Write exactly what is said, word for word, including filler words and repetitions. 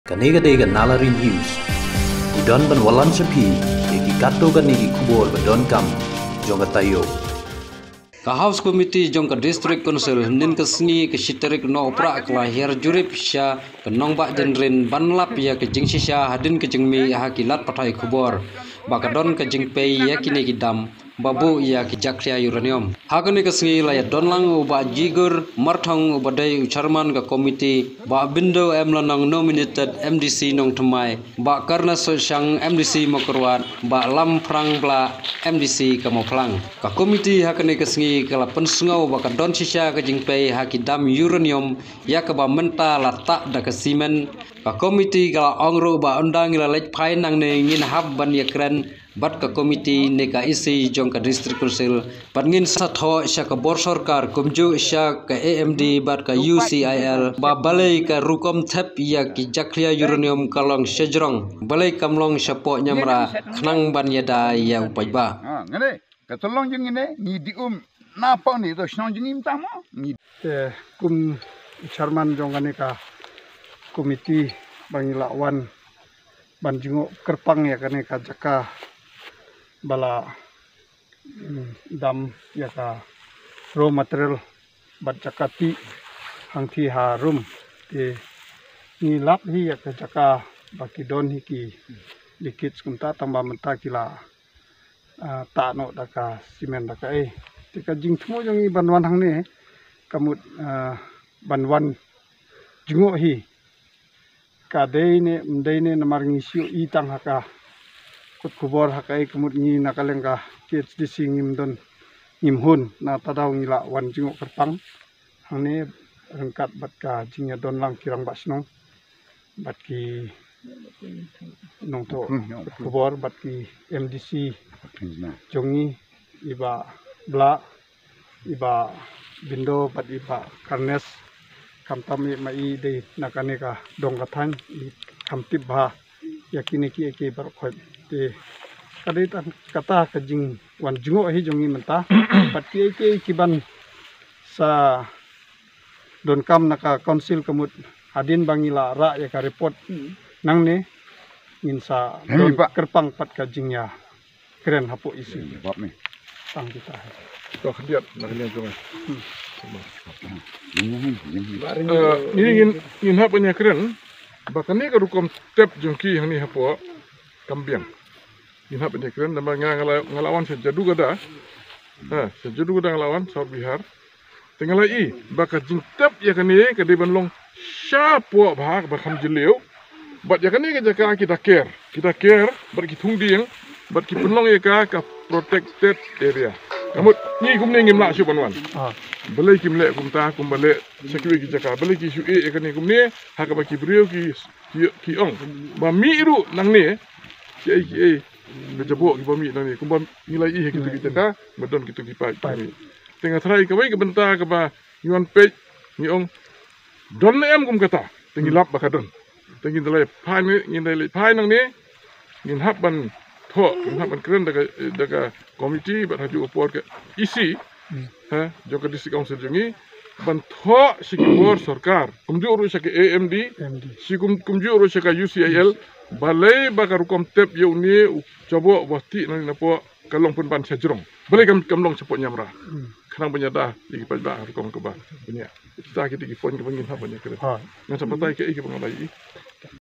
Kane ka dei ka Nalari News. Ngi don ban wallam sha phi ïa ki katto katne ki khubor ba donkam jong ka taïew. Ka House Committee jong ka District Council hynnin ka sngi ka shi tarik Nohprah ka la hiar jurip sha ka nongbah Jynrin ban lap ïa ka jingshisha hadien ka jingmih ha ki lad pathai khubor ba ka don ka jingpei ïa kine ki dam ba buh ïa ki jakhlia uranium. Ha kane ka sngi la ïa don lang u Bah Jigur Marthong uba dei u chairman ka komiti, Bah Bindo M Lanong nominated M D C Nongthymmai, Bah Karna Sohshang M D C Mawkyrwat, Bah Lamphrang Blah M D C ka Mawphlang. Ka komiti ha kane ka sngi ka la pynsngew ba ka don shisha ka jingpei ha ki dam uranium ïa kaba mynta la tah da ka simen. Ka komiti ka la ong ruh ba ynda ngi la leit phai nangne ngin hap ban ïakren bad ka komiti ne ka E C jong ka District Council bad ngin sa thoh sha ka bor sorkar kumjuh sha ka A M D bad ka U C I L ba balei ka rukom thep ïa ki jakhlia uranium ka long shajrong, balei kam long shapoh Niamra khnang ban ïada ïa u paidbah. Ha, ngane, ka tolong jong ngine, ngi di um na pau ni to shnong jong ngi mynta mo. Ngi te kum chairman jong kane ka komiti ba ngi la wan ban jngoh kyrpang ïa kane ka jaka ba la, mm, dam ïa ka raw material bad jaka tih hangthie harum. Te ngi lap hi ïa ka jaka ba ki don hi ki leakage kumta tang ba mynta ki la, ah, tah noh da ka simen da kaei. Te ka jingthmu jong ngi ban wan hangne ka mut, ah, ban wan jngoh hi. Ka dei ne ym dei ne namar ngi shu i tang ha ka kot khubor ha kaei ka mut ngi na ka liang ka K H D C ngim don ngim hun, na ta daw ngi la wan jngoh kyrpang hangne ryngkat bad ka jingïadon lang ki rangbah shnong bad ki nongthoh kot khubor bad ki M D C jong ngi, i Bah Blah, i Bah Bindo bad i Bah Karnes. Khamtam i ma i dei na kane ka dong ka thaiñ, i kham tip bha ïa kine kiei kiei baroh khoit. Te ka dei tang kata ka jingwan jngoh hi jong ngi mynta bad kiei kiei ki ban sa donkam na ka council ka mut hadien ba ngi la rah ïa ka report nangne ngin sa don kyrpang pat ka jingïakren hapoh E C. Tang kita. To khyndiat na ka liang jong ngi. Eh, ngi ngin, ngin hap ban ïakren ba kane ka rukom tep jong ki hangne hapoh kam biang. Ngin hap ban ïakren namar nga, nga la, nga la wan sha Jadugada. Ha, sha Jadugada nga la wan, South Bihar. Te nga la i ba ka jingtep ïa kane ka dei ban long shapoh bha kaba kham jylliew. Bad ïa kane ka jaka ki da ker, ki da ker bad ki thung dieng bad ki pynlong ïa ka ka protected area. Ka mut ngi kumne ngim lah shuh ban wan. Ah. Balei kim leh kumta, kumba leh sha kiwei ki jaka, balei ki shu ïeh ïa kane kumne ha kaba ki briew ki, ki, ki ong ba mih ruh nangne kiei kiei ka jaboh kiba mih nangne, kumba ngi la i ha kito ki jaka ba don kito ki paip. Paip. Te nga tharai kawei ka bynta kaba ngi wan peit, ngi ong don ne em kum kata, te ngi lap ba ka don. Te ngin da leit phai ne, ngin da leit phai nangne, ngin hap ban thoh, ngin hap ban kren da ka, da ka komiti bad ha juh ka por ka E C, ha, jong ka District Council jong ngi ban thoh sha ki bor sorkar, kumjuh ruh sha ka A M D, A M D, shi kum, kumjuh ruh sha ka U C I L, balei ba ka rukom tep ïa une u jaboh uba tih nangne napoh ka long pynban shajrong. Balei kam, kam long shapoh Niamra. Hmm. Khnang ban ïada ïa ki paidbah ha rukom kaba bniah. Kita kita ki point kaba ngin hap ban ïakren. Ha. Ngan sa batai kaei kaba nga la i.